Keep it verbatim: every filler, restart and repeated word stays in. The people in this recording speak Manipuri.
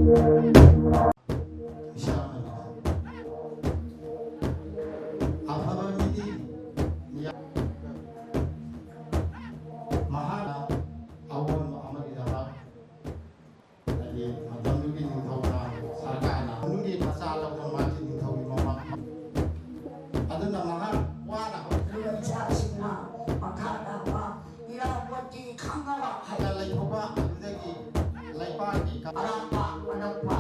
ꯏꯁꯥ ꯑꯃꯅꯤ꯫ ꯑꯐꯕ ꯃꯤꯗꯤ ꯃꯤꯌꯥꯝ ꯃꯍꯥꯛꯅ ꯑꯑꯣꯟꯕ ꯑꯃꯒꯤꯗꯃꯛ ꯍꯥꯏꯗꯤ ꯃꯇꯝꯗꯨꯒꯤ ꯅꯤꯡꯊꯧꯅ ꯁꯔꯀꯥꯔꯅ ꯃꯅꯨꯡꯒꯤ ꯃꯆꯥ ꯂꯧꯗꯅ ꯃꯥꯒꯤ ꯅꯤꯡꯊꯧꯒꯤ ꯃꯃꯥ ꯑꯗꯨꯅ ꯃꯍꯥꯛ ꯋꯥꯅ ꯍꯧꯈꯤꯕ ꯏꯆꯥꯁꯤꯡꯅ ꯃꯈꯥ ꯇꯥꯕ ꯏꯔꯥꯕꯣꯠꯀꯤ ꯈꯪꯅꯕ ꯍꯥꯏꯅ ꯂꯩꯊꯣꯛꯄ ꯑꯗꯨꯗꯒꯤ ꯂꯩꯄꯥꯛꯀꯤ ꯑꯔꯥꯞꯄ ꯑꯅꯛꯄ